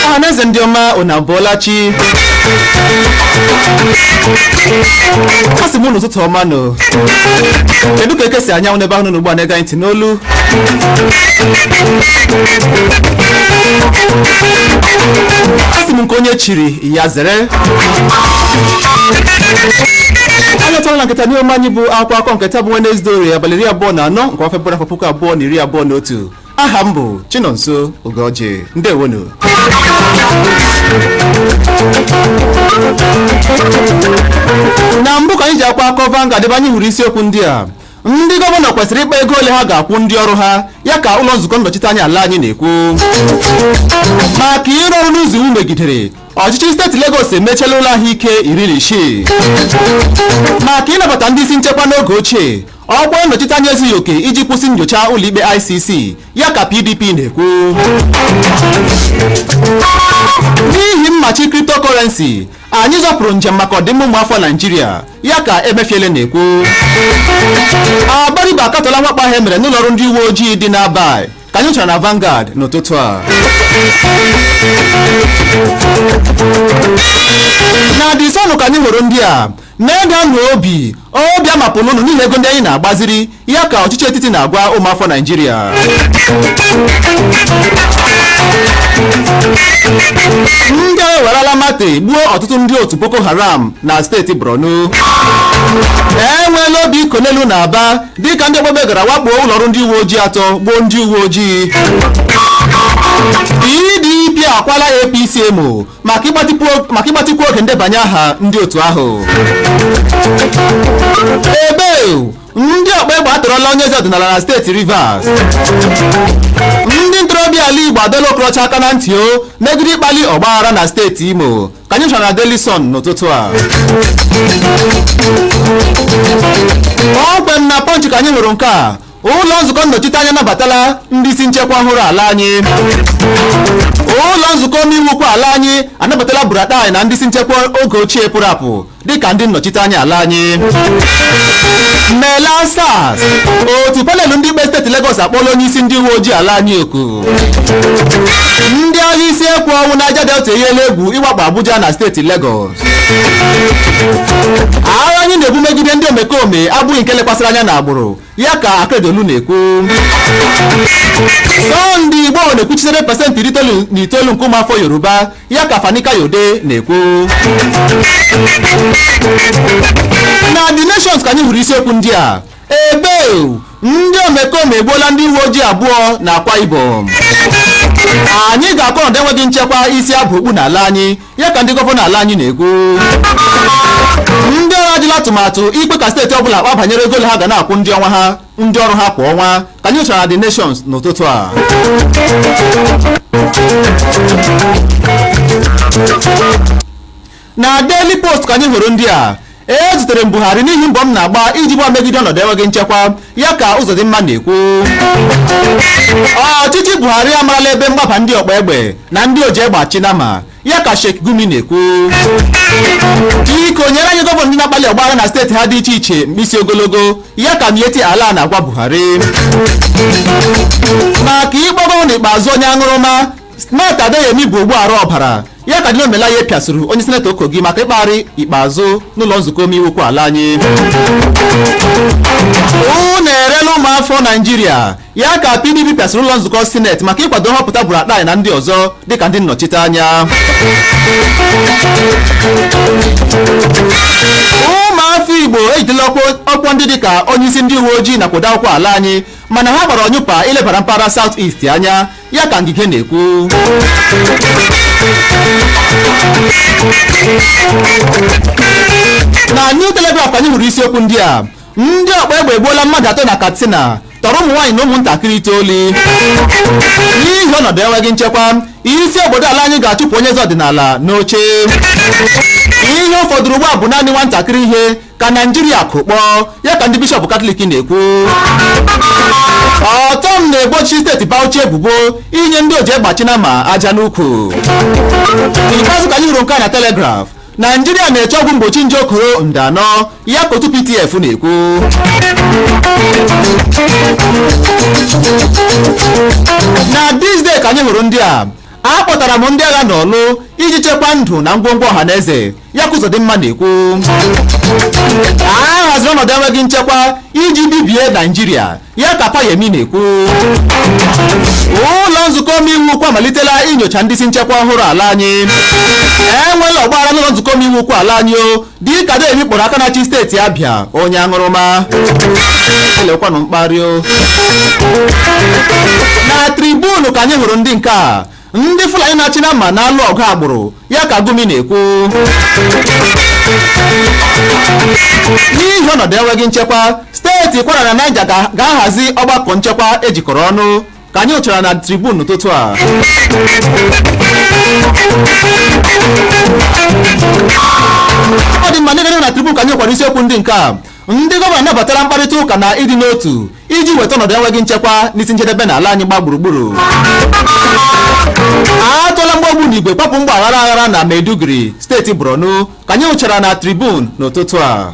Ọhaneze ndị ọma, unu abọọla chi. Asị m unu ụtụtụ ọma nụ. Kedu ka eke si anyanwụ n'ebe ahụ nọ ugbu a na-ege anyị ntị n'olu? Asị m nke onye chiri ya zere. Anyị atọrọ na nketa n'ihe ọma anyị bụ akwụkwọ akọ nketa bụ Wenezdee, Orie, abalị 24 nke ọnwa Febrụwarị, afọ 2021. Aha m bụ Chinonso Ugoji. Ndewonu. Na mbụ ka anyị ji akwa akọ Vanguard, ebe anyị hụrụ isiokwu ndị a: ndị gọvanọ kwesịrị ịkpa ego ole ha ga-akwụ ndị ọrụ ha, ya ka ụlọ nzukọ nnọchiteanya ala anyị na-ekwu. Maka ịrụ ọrụ n'ụzọ iwu megidere, ọchịchị steeti Lagos emechiela ụlọ ahụike 16. Maka ịnabata ndị isi nchekwa n'oge ochie, ọkwa nnọchiteanya ezughị oke iji kwụsị nyocha ụlọikpe ICC, ya ka PDP na-ekwu. N'ihi mmachi cryptocurrency, anyị zọpụrụ njem maka ọdịmma ụmụafọ Naijiria, ya ka Emefiele na-ekwu. Abaribe akatọla mwakpo ahụ e mere n'ụlọ ọrụ ndị uwe ojii dị n'Abai, ka anyị chọrọ na Vanguard n'ụtụtụ a. Na The Sun ka anyị hụrụ ndị a: na-edanụ obi obi amapụla unu n'ihi ego ndị anyị na-agbaziri, ya ka ọchịchị etiti na-agwa ụmụafọ Naijiria. Ndị agha ewerala mate gbuo ọtụtụ ndị otu Boko Haram na steeti Borno. Enweela obi iko n'elu na Aba dịka ndị ọgbagbe gara wakpo ụlọ ọrụ ndị uwe ojii atọ, gbuo ndị uwe ojii. PDP akwala APC emo maka ịgbatịkwu oge ndebanye aha ndị otu ahụ. Ebe ndị ọkpa egbe atọrọla onye eze ọdịnala na steeti Rivers. Ndị ntorobịa ala Igbo adọla Okorocha aka na ntị o megide ịkpali ọgbaghara na steeti Imo, ka anyị chọrọ na Daily Sun n'ụtụtụ a. Kpọmkwem na Punch ka anyị hụrụ nke a: ụlọ nzukọ nnọchiteanya anabatala ndị isi nchekwa ọhụrụ ala anyị. Ụlọ nzukọ omeiwu ukwu ala anyị anabatala Buratai na ndị isi nchekwa oge ochie pụrụ apụ dịka ndị nnọchiteanya ala anyị. Mela SARS, otu panel ndị ikpe steeti Lagos akpọọla onye isi ndị uwe ojii ala anyị oku. Ndị agha isi ekwu ọnwụ Niger Delta eyiela egwu ịwakpo Abuja na steeti Lagos. Agha anyị na-ebu megide ndị omekome abụghị nke lekwasịrị anya n'agbụrụ, ya ka Akeredolu na-ekwu. Sunday Igboho na-ekwuchitere 99% nke ụmụafọ Yoruba, ya ka Fani Kayode na-ekwu. Na The Nations ka anyị hụrụ isiokwu ndị a: ebe ndị omekome egbuola ndị uwe ojii abụọ na Akwa Ibom. Anyị ga-akọ ọnọdụ enweghị nchekwa isi abụ okpu n'ala anyị, ya ka ndị gọvanọ ala anyị na-ekwu. Ndị ọrụ ajụla atụmatụ ikpe ka steeti ọbụla akpa banyere ego ole ha ga na-akwụ ndị ọnwa ha ndị ọrụ ha kwa ọnwa, ka anyị chọrọ na The Nations n'ụtụtụ a. Na Daily Post ka anyị hụrụ ndị a: ezutere m Buhari n'ihi mbọ m na-agba iji gba megide ọnọdụ enweghị nchekwa, ya ka Uzodimma na-ekwu. Ọchịchị Buhari amarala ebe mgbaba ndị ọkpa egbe na ndị oji egbe achịnama, ya ka Sheikh Gumi na-ekwu. Iko nyere anyị gọvanọ ndị na-akpali ọgbaghara na steeti ha dị iche iche mkpịsị ogologo, ya ka Miyetti Allah na-agwa Buhari. Maka ịkpọ gọvanọ ikpeazụ onye aṅụrụma, Smart Adeyemi bụ ogbu arụ ọbara, ya ka Dino Melaye pịasuru onye sinetọ Kogi maka ịkpagharị ikpeazụ n'ụlọ nzukọ omeiwu ukwu ala anyị. Unu erela ụmụafọ Naijiria, ya ka PDP pịasuru ụlọ nzukọ sineti maka ịkwado nhọpụta Buratai na ndị ọzọ dịka ndị nnọchiteanya. Ụmụafọ Igbo ejidela ọkwa ndị dịka onyeisi ndị uwe ojii nakwa odeakwụkwọ ala anyị, mana ha gbara ọnyụpa ilebara mpaghara South East anya, ya ka Ngige na-ekwu. Na New Telegraph anyị hụrụ isiokwu ndị a: ndị ọkpa egbe egbuola mmadụ atọ na Katsina, Tọrọ ụmụ nwaanyị na ụmụntakịrị itoolu. N'ihi ọnọdụ enweghị nchekwa, isi obodo ala anyị ga-achụpụ onye eze ọdịnala n'oche. Ihe ụfọdụrụ ugbu a bụ naanị nwatakịrị ihe ka Naijiria kụkpọọ ya, ka ndị bishọp Katọlik na-ekwu. Ọtọm na-egbochi steeti Bauchi ebubo inye ndị oji egbachina ma aja n'ukwu. N'ikpeazụ ka anyị hụrụ nke a na Telegraph: Naijiria na-eche ọgwụ mgbochi nje okoro nde 4, ya ka otu PTF na-ekwu. Na Tuesday ka anyị hụrụ ndị a: akpọtara m ndị agha n'ọlụ iji chekwaa ndụ na ngwongwo ọha na eze, ya ka Ụzọdịmma na-ekwu. A haziri ọnọdụ enweghị nchekwa iji bibie Naijiria, ya ka Fayemi na-ekwu. Ụlọ nzukọ omeiwu ukwu amalitela inyocha ndị isi nchekwa ọhụrụ ala anyị. Enwela ọgbaghara n'ụlọ nzukọ omeiwu ukwu ala anyị o, dịka Demi kpọrọ aka na-achị steeti Abịa onye aṅụrụma. Elekwanụ mkparị o. Na Tribune ka anyị hụrụ ndị nke a: ndị Fulani na-achị na mma na-alụ ọgụ agbụrụ, ya ka Gumi na-ekwu. N'ihi ọnọdụ enweghị nchekwa, steeti Kwara na Niger ga-ahazi ọgbakọ nchekwa ejikọrọ ọnụ, ka anyị hụchara na Tribune n'ụtụtụ a. Ọ dị mma. Ndị na Tribune ka anyị nwekwara isiokwu ndị nke a: ndị gọvanọ nabatara mkparịta ụka na ịdị n'otu iji weta ọnọdụ enweghị nchekwa n'isi njedebe n'ala anyị gbaa gburugburu. Atụọla mgbagbu n'igwe kpapụ mgba aghara aghara na Maiduguri, steeti Borno, ka anyị hụchara na Tribune n'ụtụtụ a.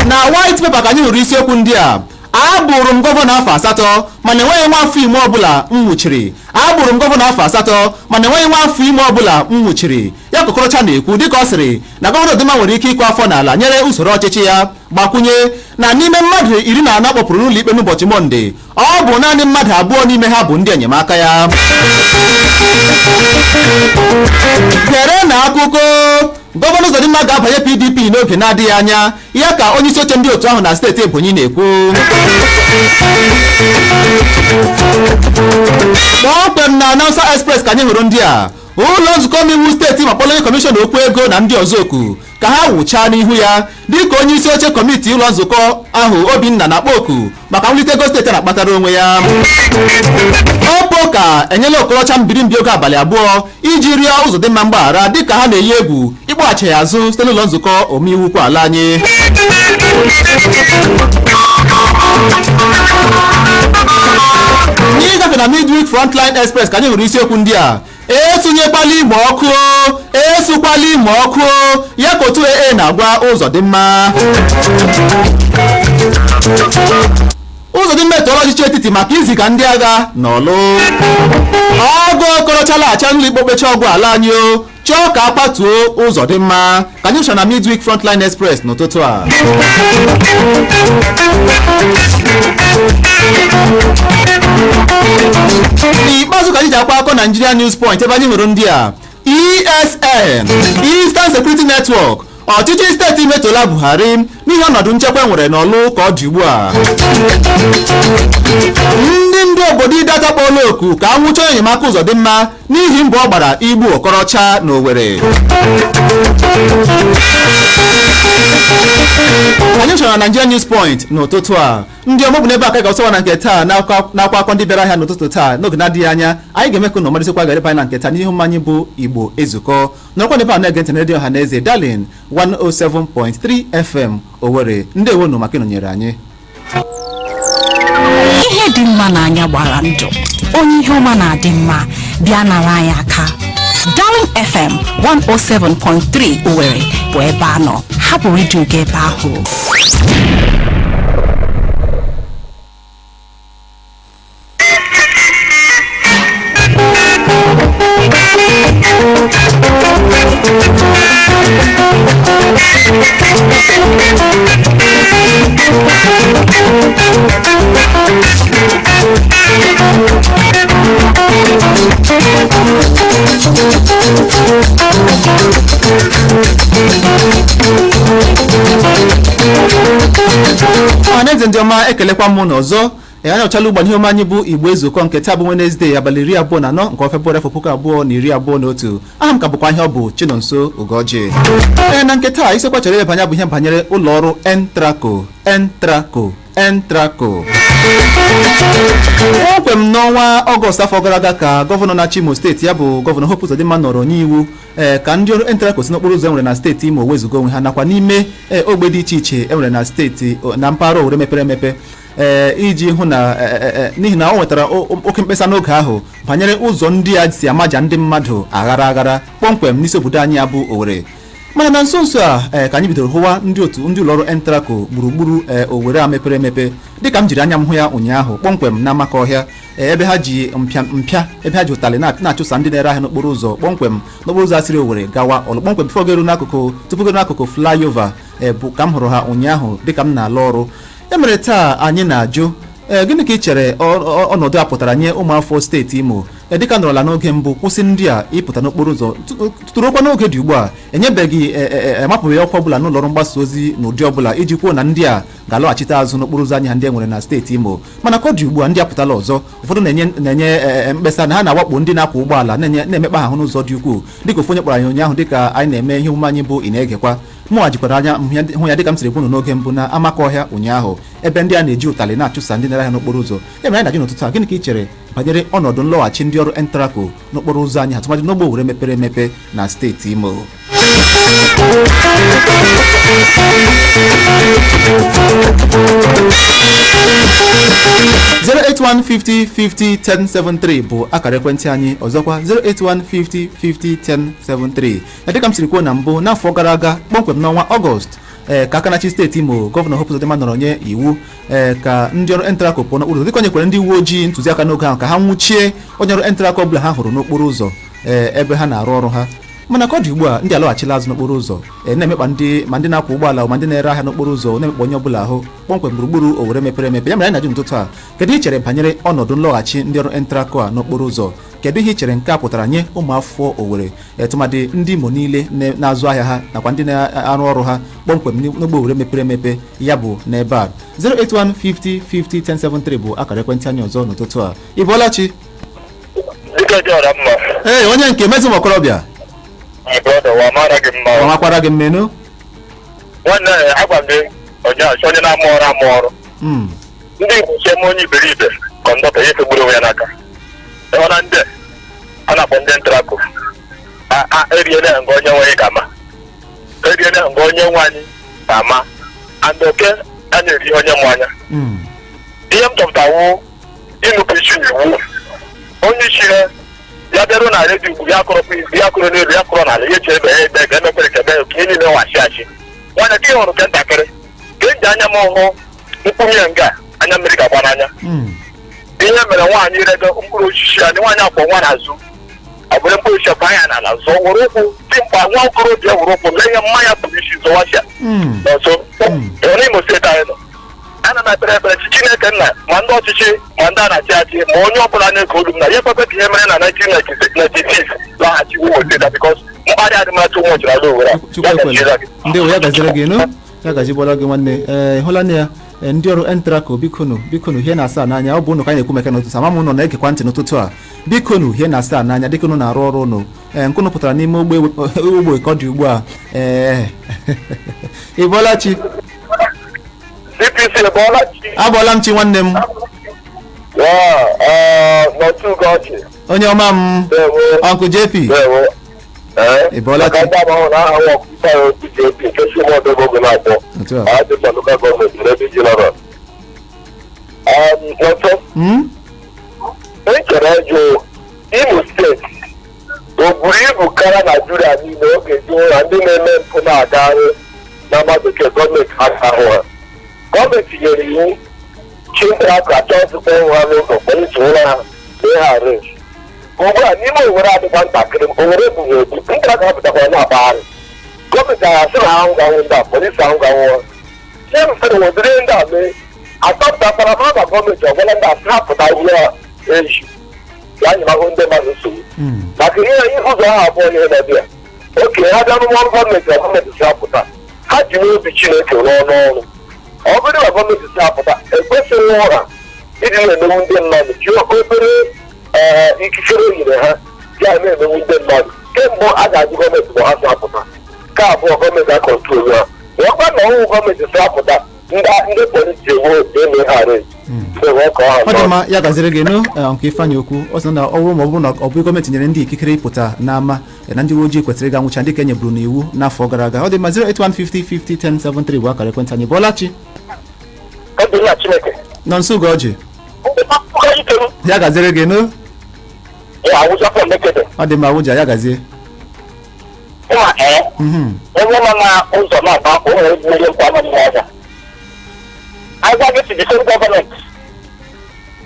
Na White Paper ka anyị hụrụ isiokwu ndị a: abụrụ m gọvanọ afọ 8 mana enweghị nwa afọ ime ọbụla m nwụchiri. Abụrụ m gọvanọ afọ 8 mana enweghị nwa afọ ime ọbụla m nwụchiri, ya ka Okorocha na-ekwu, dịka ọ sịrị na gọvanọ Uzodimma nwere ike ịkụ afọ n'ala nyere usoro ọchịchị ya. Gbakwunye na n'ime mmadụ 14 kpọpụrụ n'ụlọ ikpe n'ụbọchị Mọnde, ọ bụ naanị mmadụ abụọ n'ime ha bụ ndị enyemaka ya. Gere na akụkọ: gọvanọ Uzodimma ga-abanye PDP n'oge na-adịghị anya, ya ka onye isi oche ndị otu ahụ na steeti Ebonyi na-ekwu. Kpọmkwem na Announcer Express ka anyị hụrụ ndị a: ụlọ nzukọ omeiwu steeti ma kpọrọ onye kọmishọna okwu ego na ndị ọzọ oku ka ha wụchaa n'ihu ya, dịka onye isi oche kọmiti ụlọ nzukọ ahụ, Obinna, na-akpọ oku maka mwulite ego steeti na-akpatara onwe ya. Ọpụ ka enyela Okorocha mbirimbi oge abalị 2 iji rịọ Uzodimma mgbaghara, dịka ha na-eyi egwu ịkpọghachi ya azụ site n'ụlọ nzukọ omeiwu ukwu ala anyị. N'ịgafe na Midweek Frontline Express ka anyị hụrụ isiokwu ndị a: esunyekwala Imo ọkụ, esukwala Imo ọkụ, ya ka otu AA na-agwa Uzodimma. Uzodimma etoola ọchịchị etiti maka iziga ndị agha n'ọlụ. Ọgụ Okorocha laghachi n'ụlọ ikpe okpecha ọgwụ ala anyị o, chọọ ka a kwatuo Uzodimma, ka anyị hụchara na Midweek Frontline Express n'ụtụtụ a. N'ikpeazụ ka anyị ji akwa akọ Nigeria News Point, ebe anyị hụrụ ndị a: ESN, Eastern Security Network, ọchịchị steeti metola Buhari n'ihi ọnọdụ nchekwa enwere n'ọlụ ka ọ dị ugbu a. Ndị ndu obodo Ideato kpọọla oku ka a nwụchie enyemaka Uzodimma n'ihi mbọ ọ gbara igbu Okorocha na Owerri. Anyị chọrọ na Nigeria News Point n'ụtụtụ a. Ndị ọmụ bụ n'ebe a ka ga-ọsọwa na nke taa n'akwa akọ ndị bịara ahịa n'ụtụtụ taa. N'oge na-adịghị anya, anyị ga-eme ka ụnụ marịsịkwa ga-edeba anyị na nke taa n'ihu mmanya bụ Igbo Ezukọ. Nọrọkwa n'ebe a na-ege ntị na redio ọha na eze Darling 107.3 FM Owerri. Ndewonu maka ịnọnyere anyị. Ihe dị mma n'anya gbara ndụ, onye ihe ọma na-adị mma bịa nara anyị aka. Darling FM 107.3 Owerri bụ ebe a nọ. Hapụ redio gị ebe ahụ. Ọhaneze ndị ọma, ekelekwa m n'ọzọ. Ee, anyị ọchala ugbo n'ihe omume anyị bụ Igbo Ezukọ nke taa bụ Wenezdee, abalị 24 nke Febrụwarị, afọ 2021. Aha m ka bụkwa ihe ọ bụ Chinonso Ugoji. Ee, na nke taa, isiokwu chọrọ ileba anya bụ ihe banyere ụlọ ọrụ Entraco, Entraco, Entraco. Kpọmkwem n'ọnwa Ọgọst afọ gara aga ka gọvanọ na-achị Imo Steeti, ya bụ Gọvanọ Hope Uzodimma, nọrọ nye iwu ee ka ndị ọrụ Entraco si n'okporo ụzọ enwere na steeti Imo wezuga onwe ha, nakwa n'ime ogbe dị iche iche enwere na steeti na mpaghara Owerri mepere emepe, ee iji hụ na n'ihi na o nwetara oke mkpesa n'oge ahụ banyere ụzọ ndị a si amaja ndị mmadụ aghara aghara, kpọmkwem n'isi obodo anyị ya bụ Owerri. Mana na nso nso a ka anyị bidoro hụwa ndị otu ndị ụlọọrụ Entraco gburugburu Owerri a mepere emepe, dịka m jiri anya m hụ ya ụnyaahụ, kpọmkwem na Amaka Ọhịa, ebe ha ji mpịa mpịa, ebe ha ji ụtalị na-achụsa ndị na-ere ahịa n'okporo ụzọ, kpọmkwem n'okporo ụzọ asịrị Owerri gawa Ọlụ, kpọmkwem before geru n'akụkụ, tupu geru n'akụkụ flyover bụ ka m hụrụ ha ụnyaahụ dịka m na-ala ọrụ. E mere taa anyị na-ajụ, ee, gịnị ka ị chere ọnọdụ a pụtara nye ụmụafọ steeti Imo, dịka nọrọla n'oge mbụ kwụsị ndị a ịpụta n'okporo ụzọ, tụrụkwa n'oge dị ugbu a enyebeghị amapụghị ọkwa ọbụla n'ụlọ ọrụ mgbasa ozi n'ụdị ọbụla iji kwuo na ndị a ga-alọghachite azụ n'okporo ụzọ anyị ha ndị e nwere na steeti Imo. Mana ka ọ dị ugbu a, ndị apụtala ọzọ. Ụfọdụ na-enye mkpesa na ha na-awakpo ndị na-akwọ ụgbọala, na-enye na-emekpa ha ahụ n'ụzọ dị ukwuu, dịka ofu onye kpọrọ anyị ụnyaahụ dịka anyị na-eme ihe omume anyị bụ Ị Na-egekwa. Mụnwa jikwara anya hụ ya, dịka m siri kwunu n'oge mbụ, na Amaka Ọhịa ụnyaahụ, ebe ndị a na-eji ụtalị na-achụsa ndị na-ere ahịa n'okporo ụzọ. Ya mere anyị na-ajụ n'ụtụtụ a, gịnị ka ị chere banyere ọnọdụ nlọghachi ndị ọrụ Entraco n'okporo ụzọ anyị ha, tụmadị n'ogbe Owerri mepere emepe na steeti Imo? 08150501073 bụ akara ekwentị anyị. Ọzọkwa, 08150501073. Ya dịka m siri kwuo na mbụ, n'afọ gara aga, kpọmkwem n'ọnwa Ọgọst, ee ka aka na-achị steeti Imo, Gọvanọ Hope Uzodimma, nọrọ nye iwu ee ka ndị ọrụ Entraco pụọ n'okporo ụzọ, dịka o nyekwara ndị uwe ojii ntụziaka n'oge ahụ ka ha nwụchie onye ọrụ Entraco ọbụla ha hụrụ n'okporo ụzọ ee ebe ha na-arụ ọrụ ha. Mana ka ọ dị ugbu a, ndị alọghachila azụ n'okporo ụzọ ee na-emekpa ndị, ma ndị na-akwọ ụgbọala, ma ndị na-ere ahịa n'okporo ụzọ, na-emekpa onye ọbụla ahụ, kpọmkwem gburugburu Owerri mepere emepe. Ya mere anyị na-ajụ n'ụtụtụ a, kedu ihe ị chere banyere ọnọdụ nlọghachi ndị ọrụ Entraco a n'okporo ụzọ? Kedu ihe ị chere nke a pụtara nye ụmụafọ Owerri, tụmadị ndị Imo niile na-azụ ahịa ha nakwa ndị na-arụ ọrụ ha kpọmkwem n'ogbe Owerri mepere emepe, ya bụ n'ebe a? 08150501073 bụ akara ekwentị anyị ọzọ n'ụtụtụ a. Ị bọọla chi? Dike dị ọra mma. Ee, onye nke mezi ụmụ okorobịa. My brother, wa mara gị mma. Ọ makwara gị mmenu. Nwanne ya, agwa m gị onye onye na-amụ ọrụ amụ ọrụ. Ndị Igbo sie m onye iberibe conductor ya efegburu onwe ya n'aka. Ịhụ na ndị a na-akpọ ndị Entraco a eriela ya nga onye nwe anyị ga-ama. Eriela ya nga onye nwe anyị ga-ama. And oke a na-eri ihe onye mụ anya. Ihe m chọpụtawo, ịnụpụ isi n'iwu onye isi ha, ya bịaruo na redio ugwu, ya kụrụ ya kụrụ n'elu, ya kụrụ n'ala, ya eche ebe ya ebe ga emekwere ka ebe ka ihe niile wachi achị. Nwanne, ka ị hụrụ nke ntakịrị ka eji anya m hụ mkpụrụ nga anya mmiri ga-agba n'anya. Ihe mere nwaanyị rego mkpụrụ osisi anyị, nwaanyị akwọ nwa n'azụ, ọ bụrụ mkpụrụ osisi akwa ya n'ala zụọ, were ụkwụ dimkpa nwa okorobịa were ụkwụ lee ihe mmanya pụrụ isi zọwasịa. N'ọzọ, ịhụrụ Imo Steeti anyị nọ, ana m ekpere ekpere chi Chineke nna, ma ndị ọchịchị, ma ndị a na-achị achị, ma onye ọbụla na-ege olu m, na ya ekwekwe ka ihe mere na 1996 laghachi Imo Steeti, because mkparị adịmara too much n'ala Owerri a. Chukwu Ya ekwela. gaziere gị. Ndewo, ya gaziri gị nụ, ya gazigbọla gị nwanne. Ee, hụla na ya. Ee, ndị ọrụ Entraco, bikonu, bikonu, hie na asaa n'anya. Ọ bụ ụnụ ka anyị na-ekwu maka n'ụtụtụ. Ama m ụnụ na-egekwa ntị n'ụtụtụ a. Bikonu, hie na asaa n'anya dịka ụnụ na-arụ ọrụ ụnụ. Ee, nke ụnụ pụtara n'ime ogbe ogbe ka ọ dị ugbu a. Ee, ị bọọla chi? CPC, bọọla chi. Abọọla m chi, nwanne m. Ya nọtụ Ugochi. Onye ọma m. Ndewo. Uncle JP. Ndewo. Ee. Ị bọọla chi. Maka ndị abahụ na aha nwa ọkụkọ ya otu JP nke si ụmụ ọdụ ogo na-akpọ. Otu a. Adịkwa local gọọmenti ebe ji nọrọ. Nọtụ. M chere ịjụ, Imo Steeti o buru ibu karịa Naijiria niile oge ji ụra ndị na-eme mpụ na-agagharị na mmadụ nke gọọmenti aka ahụ ha? Gọọmenti nyere iwu chi Entraco achọzikwa ịhụ ha n'ụzọ, polisi nwụrụ ha, mee ha arrest. Ugbu a n'ime Owere adịkwa ntakịrị, Owere buru ebu, Entraco apụtakwara na-akpagharị. Gọọmenti agha sị na ha ngwanwụ ndị a, polisi ahụ gwanwụ ha. Ihe mfere nwedịrị ndị a mee atọpụtakwara ma na gọọmenti ọgwala ndị a sị ha pụta ihe a eji ya anyị mahụ ndị mmadụ nsogbu. Maka ihe ihe ụzọ ha abụọ ihe na-abịa oke ha bịa n'ụlọ ọrụ gọọmenti na gọọmenti si apụta, ha ji n'obi Chineke rụọ n'ọrụ. Ọ bụrụ na gọọmenti si apụta, ekwesịghị ụra. Iji na-emegbu ndị mmadụ ji obere ee ikikere o nyere ha ji a na-emegbu ndị mmadụ. Kemgbe a ga-ajụ gọọmenti ma ha si apụta, nke abụọ, gọọmenti a-control ha. Ọkwa na ọnwụ gọọmenti si apụta, ndị polisi ewu eme ha arrest. Ọ dị mma, ya gaziri gị nụ. Nke Ifeanyị okwu ọ sị na ọ bụrụ ma ọ bụrụ na ọ bụ gọọmenti nyere ndị ikikere ịpụta n'ama, na ndị uwe ojii kwesịrị ịga nwụcha ndị ka e nyeburu n'iwu n'afọ gara aga. Ọ dị mma, 08150501073 bụ akara ekwentị anyị. Bọlachi. Ọ dị na Chineke. Nọ nso Ugoji. Ndị ike m. Ya gaziri gị nụ. Ya awụja fọ mekede. Ọ dị mma, Awụja, ya gazie. Ịma ee, onye nọ na ụzọ na-agba o nwere mmeri nkwa nọ n'ime ọhịa. Agwa gị si the same gọọmenti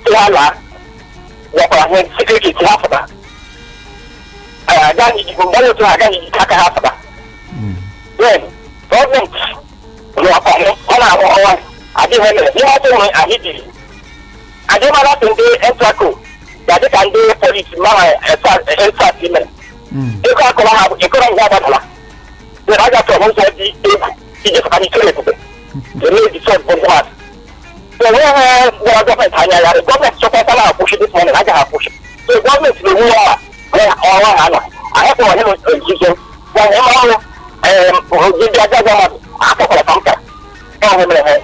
si ha laa, gwakwara ha security si ha pụta. Agaghị ijikwa mgbe otu ha agaghị ejike aka ha pụta. Then gọọmenti rụọkwa ọ na-arụ ọnwa adịghị emere ihe ọzọ nwere anyị jiri adị mara sị ndị ENTRACO ga-adị ka ndị polisi mara EndSARS mere. Ego akọrọ ha bụ ekọrọ nga agbadala. Then a gafere n'ụzọ dị egwu iji fụta n'ikere ebube eme disọt bụ ndị mmadụ. So onwe ha gwara gọọmenti anya ya, gọọmenti chọkwatara akwụsị this morning, agaghị akwụsị. So gọọmenti na-ewu ya ọnwa ha nọ anyị kpọrọ ihe nzuzo gwa ha ọrụ ndị agaghị mmadụ akọkwara ka m kara ọ mere ha.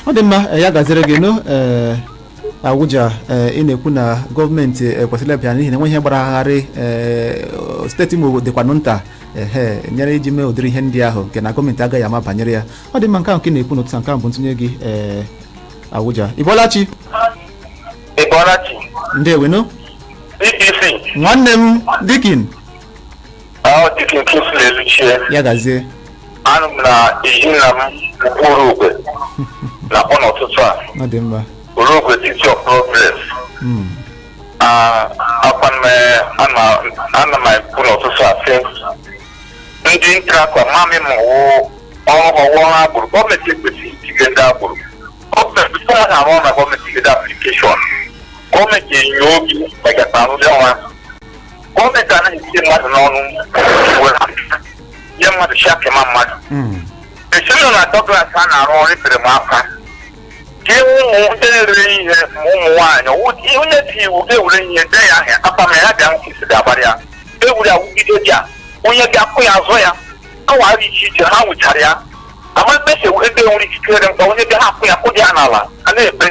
Ọ dị mma, ya gaziri gị nụ. Ee, Awụja, ị na-ekwu na gọọmenti ekwesịrị ịbịa n'ihi na enwe ihe gbara agharị. Steeti Imo dịkwanụ nta ehe nyere iji mee ụdịrị ihe ndị ahụ nke na gọọmenti agaghị ama banyere ya. Ọ dị mma, nke ahụ nke ị na-ekwu n'ụtụtụ a, nke ahụ bụ ntụnye gị. Ee, Awụja, ị bọọla chi? Ị bọọla chi. Ndewenu. BBC. Nwanne m Dikin. Ahụ Dikin Kingsley Eluchie. Ya gazie. Anụ m na ezinna m Urugwe na-akpọ n'ụtụtụ a. Ọ dị mma. Urugwe, City of Progress. Akwa m ana m ekwu n'ụtụtụ a sị ndị ENTRACO mami m wụ ọrụ ọwụ ọrụ agbụrụ gọọmenti ekwesịghị itinye ndị agbụrụ gọọmenti before ha na-arụ ọrụ na gọọmenti gede application, gọọmenti enyo obi megata arụzi ọnwa. Gọọmenti anaghị etinye mmadụ n'ọrụ were nye mmadụ shakema mmadụ. Ezinụlọ na Douglas a na-arụ ọrụ ebere m aka ka ụmụ ndị na-ere ihe ma ụmụ nwaanyị ihe onye ti iwu ga-ewere ihe dee ya ahịa apa ma ya bịa nkịsị ga-agbara ya ewuri awụgide dị a onye ga-akụ ya azụ ya awa dị iche iche ha nwụchara ya ama mkpesa ebe nwere ikikere mkpa onye bịa ha akụ ya kụdị ya n'ala a na-ebe.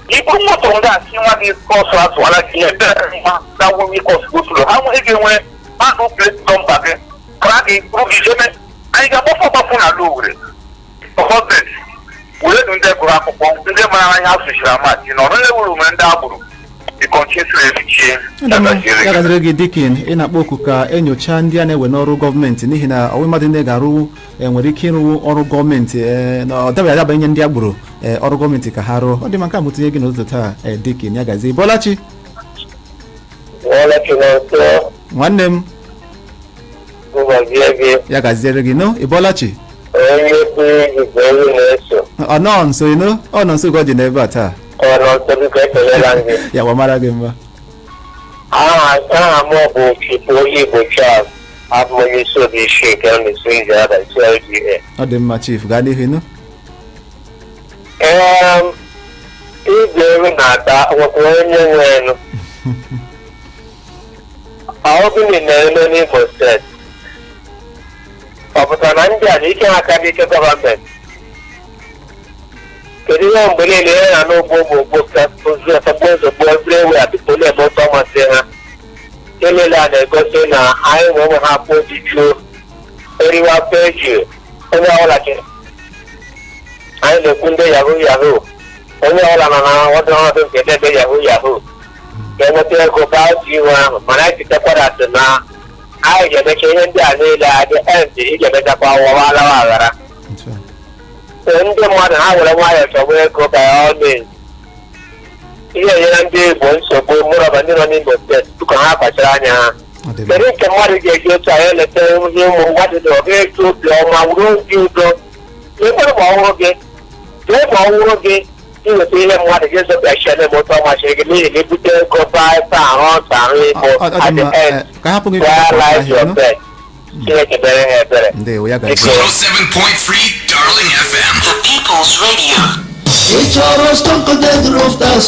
Iburu moto ndị a si nwa gị kọsụ azụwala gị ihe ebere nwa na nwunye kọsụ gosuru ha nwere ga-enwe ahụ plate number gị kara gị buru gị jebe. Anyị ga-agbapụ agbapụ n'ala Owerri gọọmenti were ndị gụrụ akwụkwọ, ndị mara ihe asụchiri amachi na ọrụ ewuru nwere ndị agbụrụ Ọ dị mma, ya gaziri gị Dikin. Ị na-akpọ oku ka enyocha ndị a na-ewe n'ọrụ gọọmenti n'ihi na ọnwe mmadụ ndị ga-arụ nwere ike ịrụwu ọrụ gọọmenti, na ọ dabaghị adaba inye ndị agboro ọrụ gọọmenti ka ha rụọ. Ọ dị mma, nke a bụ tinye gị n'ụtụtụ taa. Dikin, ya gazie. Bọlachi. Bọlachi na nso. Nwanne m. Gọzie gị. Ya gaziere gị nụ. Ị bọlachi? Onye bụ igwe onye na-eso. Ọ nọ nso ịnụ, ọ nọ nso ka ọ dị n'ebe a taa. Ọ nọ nso, biko ekelela m gị. Ya wamara gị mma. Aha m bụ Chifu Igbo Charles, abụ m onye isi obi isi nke na-eso ije ada LGA. Ọ dị mma, Chief, gaa n'ihu ịnụ. Ee, igwe ewu na-ata nwekwa onye nwe elu. Ọ gịnị na-eme n'Imo Steeti? Ọ pụtara na ndị a na ike ha karịa ike gọọmenti? Kedu ihe mgbe niile ihe na n'ugbo ụmụ ogbo ozugbo ozugbo everywhere people na-eme otu ọ masị ha? Ihe niile a na-egosi na anyị nwe ụmụ ha afọ ojuju eriwe afọ eju onye ọbụla anyị na-ekwu ndị yahoo yahoo, onye ọbụla nọ na ọdụ ọnọdụ nke na-eme yahoo yahoo ga-enweta ego baa otu ihu ahụ, mana anyị chetakwara asị na anyị ga-emecha ihe ndị a niile adị end ị ga-emechakwa wọwalawa aghara. Otu a. So ndị mmadụ ha were nwayọọ chọgbu ego by all means. Ihe enyere ndị Igbo nsogbu mụrọba ndị nọ n'Imo Steeti tupu ha kpachara anya ha. Ọ dị mma. Kedu nke mmadụ ga-eji otu anyị eleta ihe ụmụ mmadụ dị ọ ga-eji obi ọma wuru obi udo ekwere ma ọhụrụ gị lee ma ọhụrụ gị iweta ihe mmadụ gị zọpịachia na-eme otu ọ masịrị gị n'ihi na ibute ego baa arụ ọtụ arụ igbo. Ọ dị At the mma. end, Ka hapụ gị realize ahịa your nụ. best. Chineke bere ha ebere. Ndewo, ya gazie. 107.3 Darling FM. The People's Radio. Ị chọrọ Stone Coated Roof Tiles?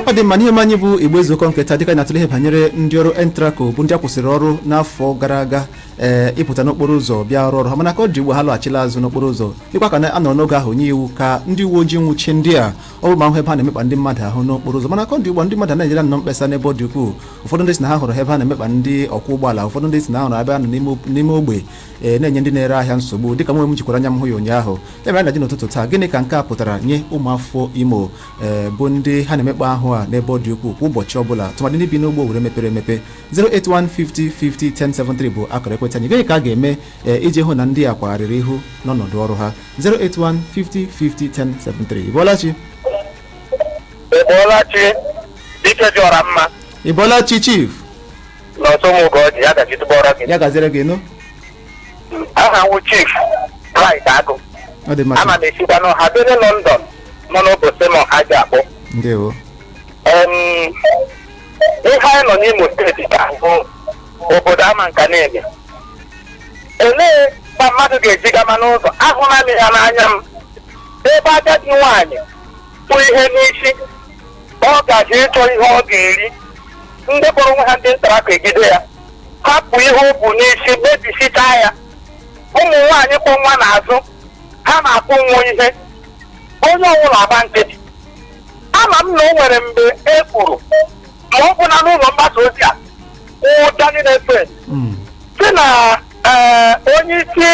Ọ dị mma. N'ihe anyị bụ Igbo Ezukọ nketa, dịka anyị na-atụle ihe banyere ndị ọrụ ENTRACO, bụ ndị a kwụsịrị ọrụ n'afọ gara aga ịpụta n'okporo ụzọ bịa rụọ ọrụ ha, mana ka ọ dị ugbu a, ha lọghachila azụ n'okporo ụzọ, dịkwa ka a nọrọ n'oge ahụ nye iwu ka ndị uwe ojii nwụchie ndị a, ọ bụ ma ahụ ebe ha na-emekpa ndị mmadụ ahụ n'okporo ụzọ. Mana ka ọ dị ugbu a, ndị mmadụ na-enyere nnọọ mkpesa n'ebe ọ dị ukwuu. Ụfọdụ ndị si na ha hụrụ ebe ha na-emekpa ndị ọkwọ ụgbọala, ụfọdụ ndị si na ha hụrụ ebe ha nọ n'ime ogbe na-enye ndị na-ere ahịa nsogbu, dịka nwe m jikwara anya m hụ ya ụnyaahụ. Ya mere na ji n'ụtụtụ taa, gịnị ka nke a pụtara nye ụmụafọ Imo, bụ ndị ha na-emekpa ahụ a n'ebe ọ dị ukwuu kwa ụbọchị ọbụla, tụmadị ndị bi n'ogbe Owerri mepere emepe? 08150501073 bụ akara ekwentị anyị. Gịnị ka a ga-eme iji hụ na ndị a kwagharịrị ihu n'ọnọdụ ọrụ ha? 08150501073. Ịbọọlachi? Ịbọọlachi, dike dị ọra mma. Ịbọọlachi, chief. N'ọtụmụgọji ya gaji tụbọrọ gị. Ya gaziere gị nụ. Aha nwụ Chief Bright Agụ. Ọ dị mma. Ana m esikwa n'ọha bere London nọ n'ụbọchị ma ha ji akpọ. Ndewo. Ihe anyị nọ n'Imo Steeti ka bụ obodo ama nka na-eme. Elee ka mmadụ ga-eji gama n'ụzọ? Ahụla m ya n'anya m, ebe agadi nwaanyị kpụ ihe n'isi, ọ gaji ịchọ ihe ọ ga-eri, ndị kpọrọ onwe ha ndị ntarakụ egide ya, hapụ ihe o bu n'isi, mebisichaa ya. Ụmụ nwaanyị kpọ nwa n'azụ, ha na-akpụ nwa ihe, onye ọbụla agba nkịtị. Ama m na o nwere mgbe e kwuru, ma ọ bụ na n'ụlọ mgbasa ozi a ụda na-efe si na onye isi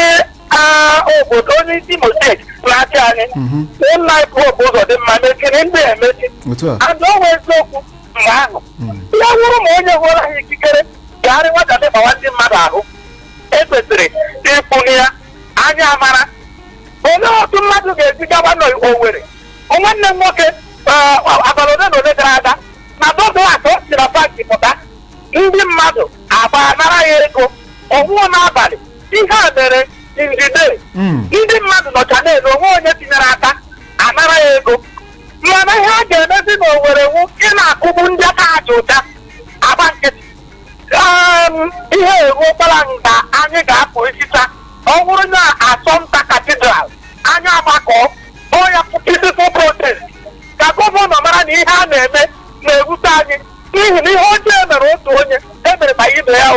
obodo, onye isi Imo Steeti na-achị anyị, nna Hope Uzodimma, mechiri ndị emechi. Otu a. And o nwee eziokwu mgbe ahụ ya wụrụ ma onye hụrụ ha ikikere gagharị nwata mekpawa ndị mmadụ ahụ, ekwesịrị ịkwụnye ya anya amara. Olee otu mmadụ ga-esi gawa n'Owerri? Nwanne m nwoke, abalị ole na ole gara aga na Douglas, o si na banki pụta, ndị mmadụ agba nara ya ego ọnwụọ n'abalị. Ihe a mere njide. Ndị mmadụ nọcha na-elu onwe onye tinyere aka anara ya ego. Mana ihe a ga-emezi na Owerri wu ị na-akụgbu ndị aka ha ji ụcha agba nkịtị. Ihe eruokwala nga anyị ga-apụ isita. Ọ bụrụ na Asọmta Cathedral, anyị agbakọ ọya peaceful protest, ka gọvanọ mara na ihe a na-eme na-ewute anyị, n'ihi na ihe ọjọọ emere otu onye emere ma ibe ya. O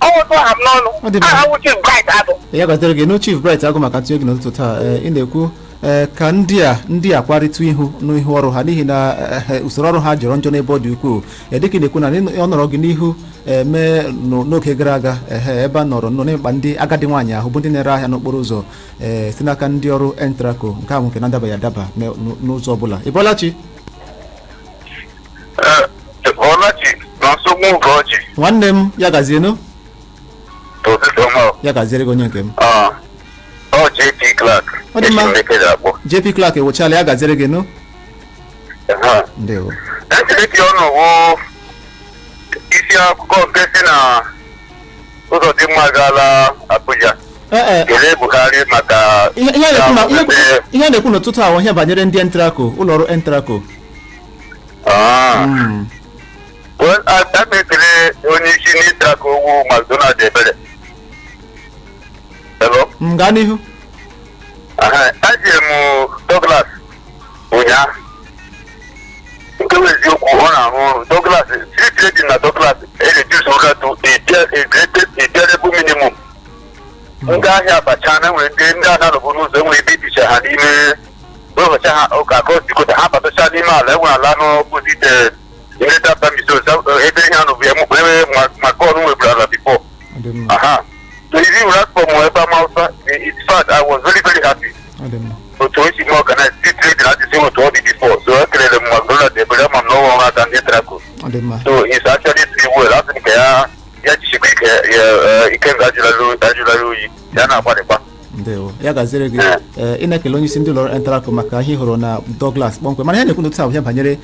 ọwụtụ ha m n'ọnụ. Ọ dị mma. Aha wụ Chief Bright Agụ. Ya gaziere gị nụ, Chief Bright Agụ, maka ntinye gị n'ụtụtụ taa. Ị na-ekwu ka ndị a kwarịta ihu n'ihu ọrụ ha, n'ihi na usoro ọrụ ha jọrọ njọ n'ebe ọ dị ukwuu. Dịka ị na-ekwu na ọ nọrọ gị n'ihu mee n'oge gara aga, ehe, ebe a nọrọ nọ na-emekpa ndị agadi nwaanyị ahụ, bụ ndị na-ere ahịa n'okporo ụzọ, site n'aka ndị ọrụ ENTRACO, nke ahụ nke na-adabaghị adaba n'ụzọ ọbụla. Ị bọọla chi? Ọlachi na nsogbu Ugochi. Nwanne m, ya gazienụ. Ụtụtụ ọma. Ya gaziere gị, onye nke m. Ọ JP Clark. Ọ dị mma. Esi m Eke akpọ. JP Clark ewechala. Ya gaziere gị nụ. Ndewo. Ntịrịtị ọnụ wụ isi akụkọ nke si na Ụzọdịmma gaala Abuja ee kelee Buhari maka ihe a na-ekwu ihe a na-ekwu n'ụtụtụ ahụ, ihe banyere ndị ENTRACO, ụlọ ọrụ ENTRACO. Well, a na-ekele onye isi n'Entraco wu McDonald Ebere. Hello? M gaa n'ihu. Aha, ejere m Douglas ụnyaahụ. Nke bụ eziokwu, ọ na-arụ ọrụ. Douglas, street trading na Douglas e-reduce oga to a bearable minimum. Ndị ahịa abacha na enwere ndị a na-anọbụ n'ụzọ, enwere ebe ibicha ha n'ime webata ha ụka aka jikọta ha batacha n'ime ala, enwere ala n'opposite Military Premises, ebe ihe anọbụ ya ebe maka ọrụ nweburu ala before. Ọ dị mma. Aha. So even right from ebe Amausa, in fact, I was very, very happy. Ọ dị mma. Otu o si mee organize street trading adịghị otu ọ dị before. So ekelere m McDonald Ebere, ama m na ọnwa ọrụ aka ndị Entraco. Ọ dị mma. So he's actually doing well. Asị m ka ya jisikwa ike ya, ike nga ajụlara oyi ya na-agbalịkwa. Ndewo, ya gaziere gị. Ị na-ekele onye isi ndị ụlọọrụ ENTRACO maka ihe ị hụrụ na Douglas kpọmkwem, mana ihe na-ekwu n'otu ahụ, ihe banyere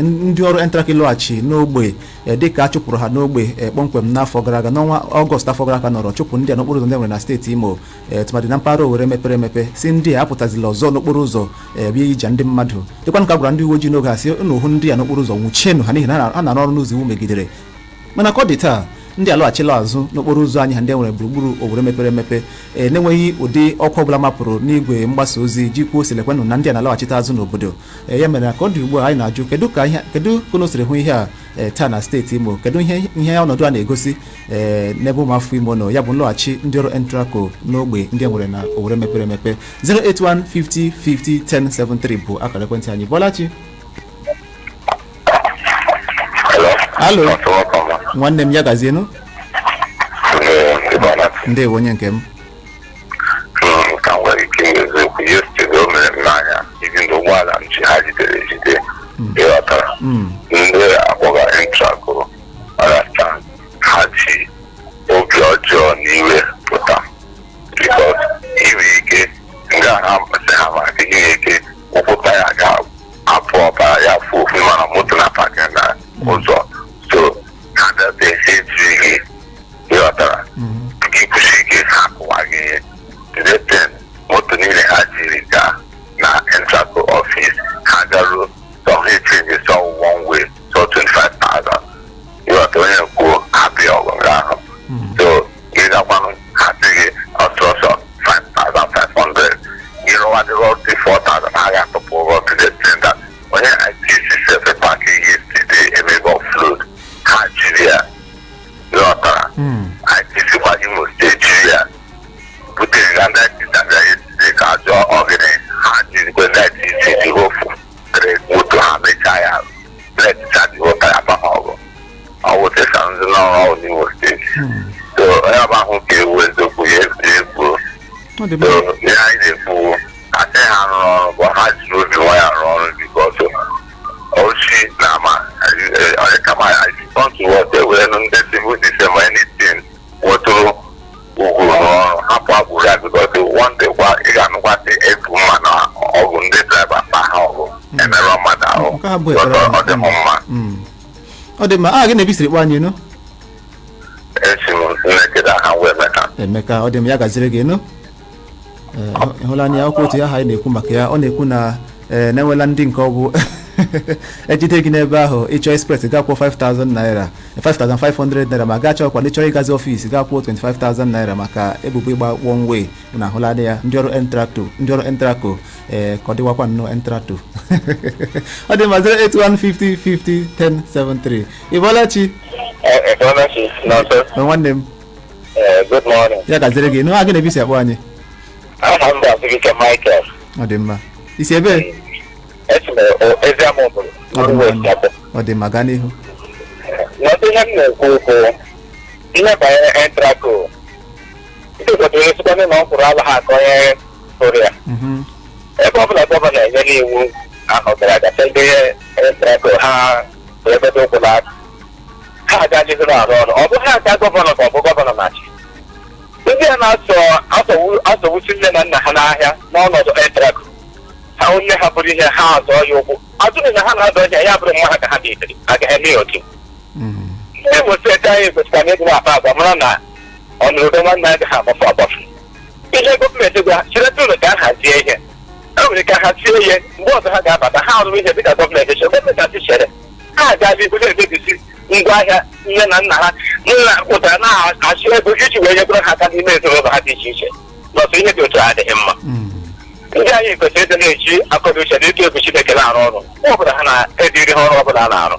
ndị ọrụ ENTRACO ịlọghachi n'ogbe, dịka a chụpụrụ ha n'ogbe kpọmkwem n'afọ gara aga, n'ọnwa Ọgọst afọ gara aga, nọrọ chụpụ ndị a n'okporo ụzọ ndị e nwere na steeti Imo, tụmadị na mpaghara Owerri mepere emepe, si ndị a apụtazila ọzọ n'okporo ụzọ bịa ija ndị mmadụ, dịkwanụ ka a gwara ndị uwe ojii n'oge a, sị unu hụ ndị a n'okporo ụzọ, nwụchienụ ha, n'ihi na ha na-arụ ọrụ n'ụzọ iwu megidere. Mana ka ọ dị taa, Ndị alọghachila azụ n'okporo ụzọ anyị ha ndị e nwere gburugburu obodo mepere emepe, ee, na-enweghị ụdị ọkwa ọbụla mapụrụ n'igwe mgbasa ozi ji kwuo silekwenụ na ndị a na-alọghachite azụ n'obodo. Ee, ya mere na ka ọ dị ugbu a, anyị na-ajụ kedu ka ihe, kedu ka unu siri hụ ihe a, ee, taa na steeti Imo? Kedu ihe ọnọdụ a na-egosi, ee, n'ebe ụmụafọ Imo nọ, ya bụ nlọghachi ndị ọrụ ENTRACO n'ogbe ndị e nwere na obodo mepere emepe? 081 50 50 1073 bụ akara ekwentị anyị. Bọlachi. Hello. Alo. Nwanne m, ya gazienụ. Ndewo, onye nke m. Ka m nwere ike ime eziokwu, yesterday o mere m n'anya, even though ụgbọala m ji ha jidere ejide, ịghọtara, ndị akpọga ENTRACO, understand, ha ji obi ọjọọ na iwe pụta, because inwe ike ndị a ha sị ha maka inwe ike ụkwụ taya ga-apụ, ọbara ya fụ ofu, mana moto na park na ụzọ, so ha bịazie ha ejighị, ịghọtara, gị kwụsị ike, ha kụwa gị ihe. Today moto niile ha jiri gaa na ENTRACO office, ha garuo, sọ ha echange, sọ one way, sọ 25,000, ịghọta? Onye kwuo hapụ ya ọgụ nga ahụ, so gị gakwanụ, ha sị gị ọsọsọ 5,500, gị rụwadịrị ọtụ 4,000, ha ga-atụpụ ụgwọ, to the extent that onye ITC sef park yesterday emego offload, ha jiri ya, ịghọtara, ITC kwa Imo Steeti jiri ya butere ga ndị ITC abịa yesterday ka ajụọ ọgịnị ha jirikwe ndị ITC ji hofu tere moto ha, mechaa ya leticha dị hụta ya ba ha ọgụ. Ọ wụtesa ndị n'ọrụ ọrụ n'Imo Steeti, so onye ọba ahụ ka ewu eziokwu ya ekwuo. Ọ dị mma. So ihe anyị na-ekwu, asị ha rụrụ ọrụ bụ ha jiri obi nwayọ arụ ọrụ, because ochi na ama onye kama want to ewere ndị civil defense, anything wetụrụ ugwu n'ọrụ, hapụ agbụrụ ya, because one day kwa ị ga-anụkwasị ebu mma na ọgụ ndị driver pa ha ọgụ emerụ mmadụ ahụ. Nke a bụ ekpere. Ọ dị m mma. Ọ dị mma. Aha gị na-ebisiri kpọ anyị nụ? Esi m nnekede, aha wee Emeka. Emeka, ọ dị m, ya gaziri gị nụ. Ee, ịhụla anya akwụkwọ otu ya ha anyị na-ekwu maka ya, ọ na-ekwu na, ee, na-enwela ndị nke ọ bụ ejide gị n'ebe ahụ, ịchọ express gaa kwụọ 5000 naira, 5500 naira, ma gaa chọkwa ndị chọrọ ịgazi office gaa kwụọ 25,000 naira maka ebubo ịgba one way. Na ahụla ya ndị ọrụ ENTRACO, ndị ọrụ ENTRACO, ee, ka ọ dịwakwa nnọọ ENTRACO. Ọ dị ma 081 50 50 1073. Ị bọọla chi? Nwanne m. Good morning. Ya gaziri gị nụ. A gị na-ebisi akpọ anyị? Aha m bụ Azubike Michael. Ọ dị mma. Isi ebe? Esi m Eziama obodo. Ọ dị mma, ọ dị mma, gaa n'ihu. N'ọtụ ihe m na-ekwu okwu ihe banyere ENTRACO, ndị obodo esikwana na ọ kwụrụ ala ha aka onye tụrụ ya. Ebe ọ bụla gọvanọ enyela iwu ahụ gara aga sị ndị ENTRACO ha ebedo ụkwụ na ha aga n'ihu na-arụ ọrụ, ọ bụghị aka gọvanọ ka ọ bụ gọvanọ na-achị. Ndị a na-asọ asọgbusi nne na nna ha n'ahịa n'ọnọdụ ENTRACO, ha nne ha bụrụ ihe ha azọ ya ụkwụ azụrụ na ha na-azọ ihe ya bụrụ nwa ha ka ha metere agaghị eme ya otu. Ndị Imo Steeti anyị kwesịkwara na ịdị na-akpa agwa mara na ọnụrụbe nwanne agaghị agbafu agbafu. Ihe gọọmenti gwa chịrịta ụlọ ka a hazie ihe e nwere ka hazie ihe, mgbe ọzọ ha ga-abata, ha arụrụ ihe dịka gọọmenti chere. Gọọmenti asị chere, ha agaala ihu na-emebisi ngwaahịa nne na nna ha nna pụtara na-achị ego iji wee nyekwara ha aka n'ime ezinụlọ ha dị iche iche. N'ọtụ ihe dị otu a adịghị mma. Ndị anyị kwesịrị ịdị na-eji akọdụ uche na ịtụ egwu Chineke na-arụ ọrụ mgbe ọbụla ha na-ediri ha ọrụ ọbụla a na-arụ.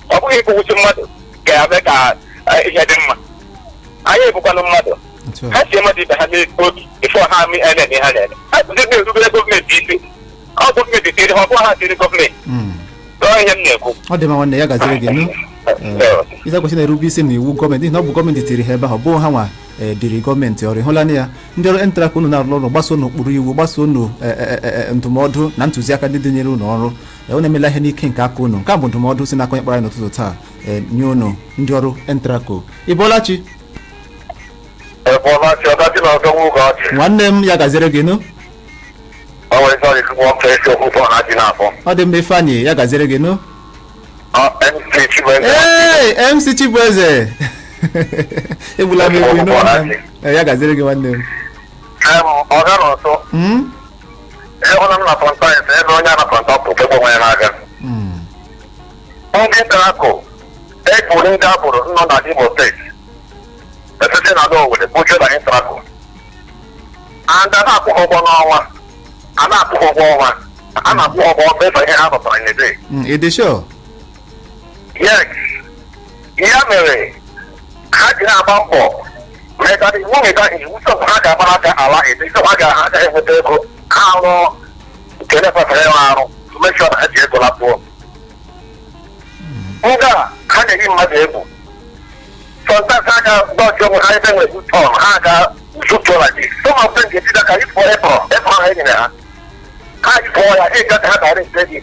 Ọ bụghị ịkwụwụsị mmadụ ga-eme ka ihe dị mma. Anyị bụkwanụ mmadụ. Otu a. Ha sie mmadụ ibe ha n'obi before ha eme ihe ha na-eme. Ha kwesịrị na-erubere gọọmenti isi. Ọ gọọmenti tiri ha, ọ bụghị ha tiri gọọmenti. Ọ ihe m na-ekwu. Ọ dị mma, nwanne, ya gaziri gị nụ. Ịza kwesịrị na-erube isi n'iwu gọọmenti, n'ihi na ọ bụ gọọmenti tiri ha ebe ahụ, ọ bụghị ha nwa diri gọọmenti ọrụ. Ịhụla na ya, ndị ọrụ ENTRACO, unu na-arụ ọrụ, gbaso n'ụkpụrụ iwu, gbaso unu ndụmọdụ na ntụziaka ndị dịnyere unu ọrụ. Unu emela ihe n'ike nke aka unu. Nke a bụ ndụmọdụ si n'aka onye kpara anyị n'ụtụtụ taa, nye unu ndị ọrụ ENTRACO. Ị bọọla chi? Ebọlachi, ọdachi na ọzọ nwoke ọchị. Nwanne m, ya gaziri gị nụ. Ọ nwere isi ọdị chukwu ọkụ esi okwukwe ọ na-adị n'afọ. Ọ dị mma, Ifeanyị, ya gaziri gị nụ. MC Chibueze. Ee, MC Chibueze, egbula m egbu nụ, nwanne m. Ee, ya gaziri gị, nwanne m. Ọga n'ọtụ. Ịhụna m na sometimes ebe onye a na kọntọpụ kegbu onwe ya n'aka. Ndị ENTRACO egburu ndị agboro nọ na Imo Steeti. Bujuche na ala Owerri, bujuo na Entraco. And a na-akwụ ha ụgwọ n'ọnwa, a na-akwụ ha ụgwọ ọnwa, a na-akwụ ha ụgwọ mmefu ihe ha rụtara in a day. Ị dị sure? Yes, ya mere ha ji na-agba mbọ megara iwu, mega iwu sọ ha ga-agbara aka ala ede sọ ha ga-agaghị enweta ego ha rụọ nke na-ekwesịrị ịrụ arụ to make sure na ha ji ego lapụọ. Ndị a, ha na-eyi mmadụ egwu. Sometimes ha ga dọji onwe ha ebe nwere U-turn, ha ga U-turn like this. Some of them ga-ejide aka yipụọ apron ha enyere ha, ha yipụọ ya, ha eji aka ha direct gị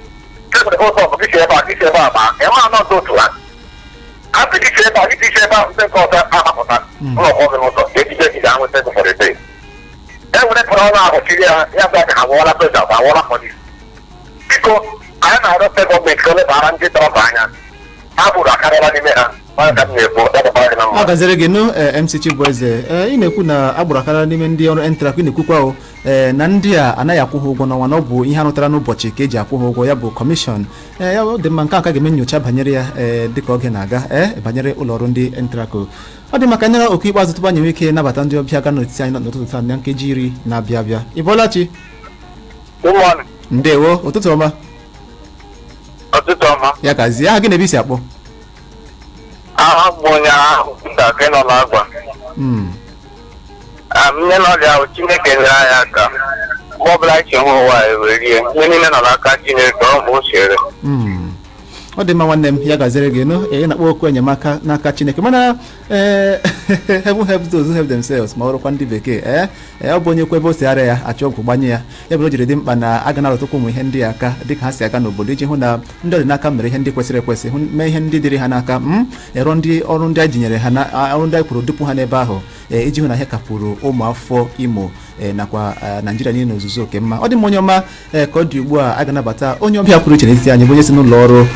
kemgbe ụzọ bụ gị si ebe a, gị si ebe a baa eme anọ ndị otu ha. Ha sị gị si ebe a, gị si ebe a, ndị nke ọzọ ahapụta ụlọ ọgwụ gị n'ụzọ ejide gị ga-enweta ego for the day. E were pụrụ ọnụ ahụ chiri ya, ya bụ aka ha wụọla president, awụọla police. Biko, anyị na-arịọ steeti gọọmenti ka o lebara ndị drọba anya. Ha gburu akarịala n'ime ha. Onye ka m na-ekwu, ya dịkwara gị na mma. A gaziri gị nụ. MC Chibueze, ị na-ekwu na agbụrụ akara n'ime ndị ọrụ ENTRACO. Ị na-ekwukwa o na ndị a anaghị akwụ ha ụgwọ n'ọnwa, na ọ bụ ihe arụtara n'ụbọchị ka eji akwụ ha ụgwọ, ya bụ commission. Ya ọ dị mma, nke a ka ga-eme nyocha banyere ya dịka oge na-aga, banyere ụlọ ọrụ ndị ENTRACO. Ọ dị maka nyere oku ikpeazụ tupu anyị nwee ike nabata ndị ọbịa ga n'etiti anyị n'ụtụtụ taa na nkeji 10 na-abịa abịa. Ị bọọla chi? Good morning. Ndewo, ụtụtụ ọma. Ụtụtụ ọma. Ya kazie. Aha gị na ebe isi akpọ? Aha bụ onye ahụ ntakịrị nọ n'agwa. Nne na ọrịa ahụ, Chineke nyere anyị aka. Mgbe ọbụla anyị chi hụ ụwa ewere rie, ihe niile nọ n'aka Chineke, ọ bụ o chere. Ọ dị mma, nwanne m, ya gaziere gị nụ. Ị na-akpọ okwu enyemaka n'aka Chineke, mana heaven help those who help themselves, ma ọ bụrụkwa ndị bekee. Ee, ọ bụ onye kwe ebe o si arịa ya achọ ọgwụ gbanye ya. Ya bụrụ o jiri dị mkpa na aga na-arụtụkwa ụmụ ihe ndị a aka dịka ha si aga n'obodo, iji hụ na ndị ọdịnaka mere ihe ndị kwesịrị ekwesị, hụ mee ihe ndị dịrị ha n'aka m ero ndị ọrụ ndị a jinyere ha na ọrụ ndị a kwuru dupu ha n'ebe ahụ, iji hụ na ihe kapụrụ ụmụ afọ Imo nakwa Naijiria niile n'ozuzu oke mma. Ọ dị mma, onye ọma. Ka ọ dị ugbu a, a ga-anabata onye ọbịa pụrụ iche n'etiti anyị, bụ onye si n'ụlọ ọrụ